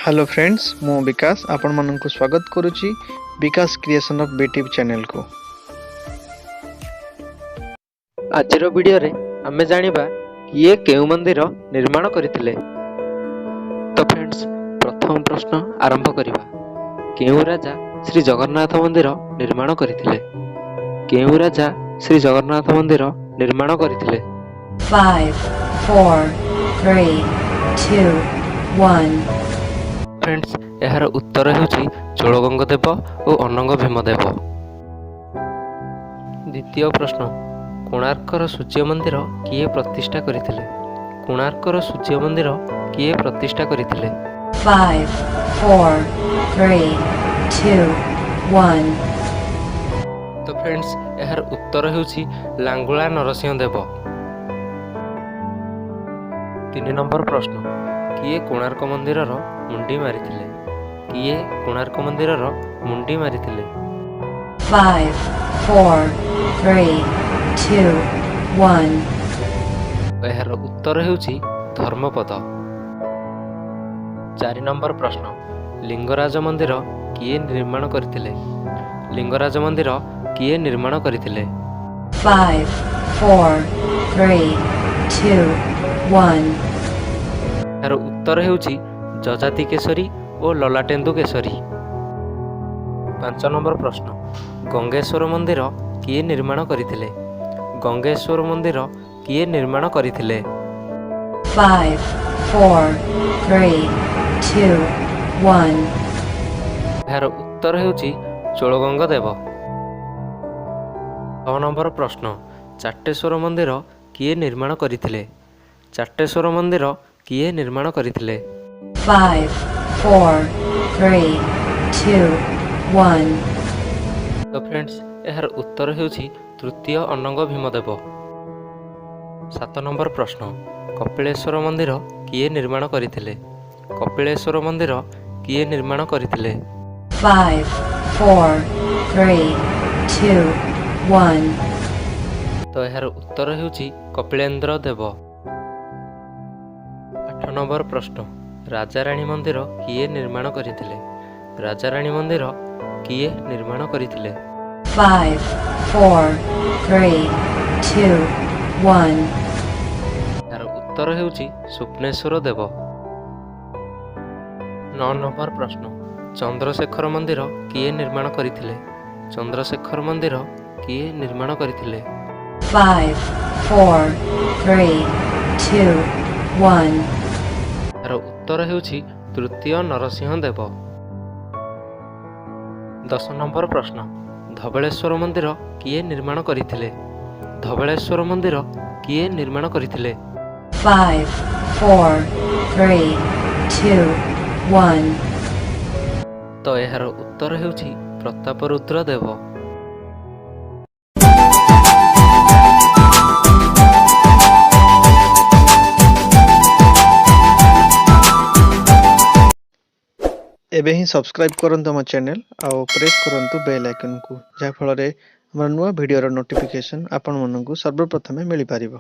Hello friends, ମୁଁ ବିକାଶ ଆପଣମାନଙ୍କୁ ସ୍ୱାଗତ କରୁଛି ବିକାଶ କ୍ରିଏସନ୍ ଅଫ୍ ବିଟିଭ୍ ଚ୍ୟାନେଲକୁ। ଆଜିର ଭିଡ଼ିଓରେ ଆମେ ଜାଣିବା କିଏ କେଉଁ ମନ୍ଦିର ନିର୍ମାଣ କରିଥିଲେ। ତ ଫ୍ରେଣ୍ଡସ୍, ପ୍ରଥମ ପ୍ରଶ୍ନ ଆରମ୍ଭ କରିବା। କେଉଁ ରାଜା ଶ୍ରୀ ଜଗନ୍ନାଥ ମନ୍ଦିର ନିର୍ମାଣ କରିଥିଲେ? କେଉଁ ରାଜା ଶ୍ରୀ ଜଗନ୍ନାଥ ମନ୍ଦିର ନିର୍ମାଣ କରିଥିଲେ? 5, 4, 3, 2, 1. ଫ୍ରେଣ୍ଡସ୍, ଏହାର ଉତ୍ତର ହେଉଛି ଚୋଡ଼ଗଙ୍ଗ ଦେବ ଓ ଅନଙ୍ଗ ଭୀମଦେବ। ଦ୍ୱିତୀୟ ପ୍ରଶ୍ନ, କୋଣାର୍କର ସୂର୍ଯ୍ୟ ମନ୍ଦିର କିଏ ପ୍ରତିଷ୍ଠା କରିଥିଲେ? କୋଣାର୍କର ସୂର୍ଯ୍ୟ ମନ୍ଦିର କିଏ ପ୍ରତିଷ୍ଠା କରିଥିଲେ? 5, 4, 3, 2, 1. ତ ଫ୍ରେଣ୍ଡସ୍, ଏହାର ଉତ୍ତର ହେଉଛି ଲାଙ୍ଗୁଳା ନରସିଂହ ଦେବ। 3 ନମ୍ବର ପ୍ରଶ୍ନ, କିଏ କୋଣାର୍କ ମନ୍ଦିରର ମୁଣ୍ଡି ମାରିଥିଲେ? କିଏ କୋଣାର୍କ ମନ୍ଦିରର ମୁଣ୍ଡି ମାରିଥିଲେ? 5, 4, 3, 2, 1. ଏହାର ଉତ୍ତର ହେଉଛି ଧର୍ମପଦ। 4 ନମ୍ବର ପ୍ରଶ୍ନ, ଲିଙ୍ଗରାଜ ମନ୍ଦିର କିଏ ନିର୍ମାଣ କରିଥିଲେ? ଲିଙ୍ଗରାଜ ମନ୍ଦିର କିଏ ନିର୍ମାଣ କରିଥିଲେ? 5, 4, 3, 2, 1. ଏହାର ଉତ୍ତର ହେଉଛି ଯଯାତି କେଶରୀ ଓ ଲଲାଟେନ୍ଦୁ କେଶରୀ। 5 ନମ୍ବର ପ୍ରଶ୍ନ, ଗଙ୍ଗେଶ୍ୱର ମନ୍ଦିର କିଏ ନିର୍ମାଣ କରିଥିଲେ? ଗଙ୍ଗେଶ୍ୱର ମନ୍ଦିର କିଏ ନିର୍ମାଣ କରିଥିଲେ? 5, 4, 3, 2, 1. ଏହାର ଉତ୍ତର ହେଉଛି ଚୋଡ଼ଗଙ୍ଗ ଦେବ। 6 ନମ୍ବର ପ୍ରଶ୍ନ, ଚାଟେଶ୍ୱର ମନ୍ଦିର କିଏ ନିର୍ମାଣ କରିଥିଲେ? ଚାଟେଶ୍ୱର ମନ୍ଦିର କିଏ ନିର୍ମାଣ କରିଥିଲେ? 5, 4, 3, 2, 1. ତ ଫ୍ରେଣ୍ଡସ୍, ଏହାର ଉତ୍ତର ହେଉଛି ତୃତୀୟ ଅନଙ୍ଗ ଭୀମଦେବ। 7 ନମ୍ବର ପ୍ରଶ୍ନ, କପିଳେଶ୍ୱର ମନ୍ଦିର କିଏ ନିର୍ମାଣ କରିଥିଲେ? କପିଳେଶ୍ୱର ମନ୍ଦିର କିଏ ନିର୍ମାଣ କରିଥିଲେ? 5, 4, 3, 2, 1. ତ ଏହାର ଉତ୍ତର ହେଉଛି କପିଳେନ୍ଦ୍ର ଦେବ। 8 ନମ୍ବର ପ୍ରଶ୍ନ, ରାଜାରାଣୀ ମନ୍ଦିର କିଏ ନିର୍ମାଣ କରିଥିଲେ? ରାଜାରାଣୀ ମନ୍ଦିର କିଏ ନିର୍ମାଣ କରିଥିଲେ? 5, 4, 3, 2, 1. ଏହାର ଉତ୍ତର ହେଉଛି ସ୍ୱପ୍ନେଶ୍ୱର ଦେବ। 9 ନମ୍ବର ପ୍ରଶ୍ନ, ଚନ୍ଦ୍ରଶେଖର ମନ୍ଦିର କିଏ ନିର୍ମାଣ କରିଥିଲେ? ଚନ୍ଦ୍ରଶେଖର ମନ୍ଦିର କିଏ ନିର୍ମାଣ କରିଥିଲେ? 5, 4, 3, 2, 1. ଏହାର ଉତ୍ତର ହେଉଛି ତୃତୀୟ ନରସିଂହ ଦେବ। 10 ନମ୍ବର ପ୍ରଶ୍ନ, ଧବଳେଶ୍ୱର ମନ୍ଦିର କିଏ ନିର୍ମାଣ କରିଥିଲେ? ଧବଳେଶ୍ୱର ମନ୍ଦିର କିଏ ନିର୍ମାଣ କରିଥିଲେ? 5, 4, 3, 2, 1. ତ ଏହାର ଉତ୍ତର ହେଉଛି ପ୍ରତାପରୁଦ୍ର ଦେବ। ଏବେ ହିଁ ସବସ୍କ୍ରାଇବ୍ କରନ୍ତୁ ଆମ ଚ୍ୟାନେଲ ଆଉ ପ୍ରେସ୍ କରନ୍ତୁ ବେଲ୍ ଆଇକନ୍କୁ, ଯାହାଫଳରେ ଆମର ନୂଆ ଭିଡ଼ିଓର ନୋଟିଫିକେସନ୍ ଆପଣମାନଙ୍କୁ ସର୍ବପ୍ରଥମେ ମିଳିପାରିବ।